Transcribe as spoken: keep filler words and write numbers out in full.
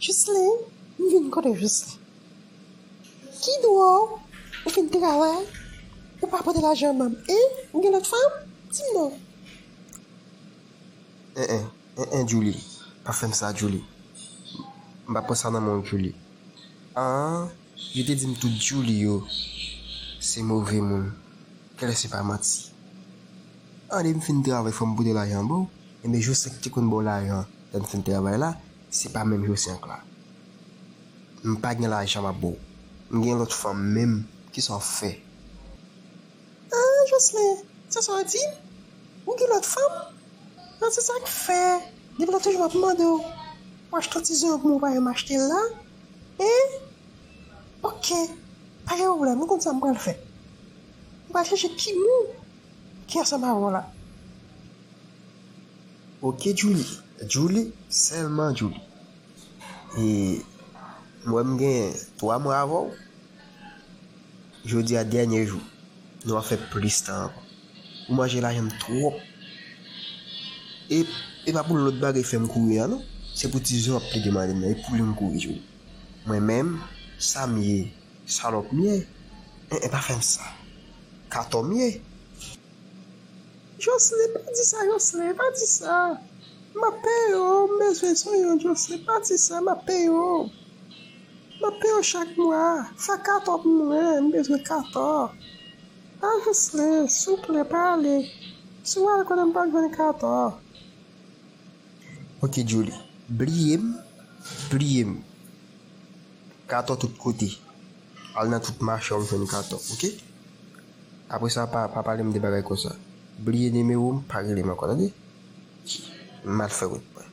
Jocelyn, m vin kote Jocelyn. Ki dwa w? Ou fin travay? Ou pa pote lajan ban m, en? Ou gen lòt fanm? Di m non. En, en, en, en, Julie. Pa fè m sa, Julie. M pa pran sa nan men w, Julie. An, yo te di m tout Julie yo se move moun. Kèlè se pa manti. An, depi m fin travay, fò m pote lajan ban w. Enben, Jocelyn ki te konn ba w lajan lè m fin travay la, se pa menm Jocelyn ankò la. M pa gen lajan m ap ba w. M gen lòt fanm menm, kisa w fè? Ah, Jocelyn, se sa w di m? Ou gen lòt fanm? Ah, se sa k fè, depi lòt jou m ap mande w pou achte yon ti zonyon pou mwen, ou pa janm achte l la? En? Ok, pa gen pwoblèm, ou konn sa m pral fè. M pral chèche ki moun ki ansanm avè w la. Ok, Julie. Julie, sèlman Julie. E m wè m gen twa mwa avè w. Jodi a dènye jou. Nou va fè plis tan ankò. Ou manje lajan m twòp. E, e pa pou lòt bagay fè m kouri a non. Se pou ti zonyon ap plede mande m nan. E pou li m kouri, Julie. Mwen menm, sa m ye, salòp m ye. En, en, pa fè m sa. Katò m ye. Jocelyn, pa di sa, Jocelyn, pa di sa. M ap peye w, m bezwen zonyon, Jocelyn, pa di sa, m ap peye w. M ap peye w chak mwa. Fè katò pou mwen, m bezwen katò. Ah, Jocelyn, souple, pa ale. Si w ale kote m p ap jwenn katò. Ok, Julie, bliye m, bliye m. Katò tout kote. Al nan tout mache w ap jwenn katò, ok? Apre sa, pa, pa pale m de bagay konsa. Bliye nimewo m, pa rele m ankò, tande? M al fè wout mwen.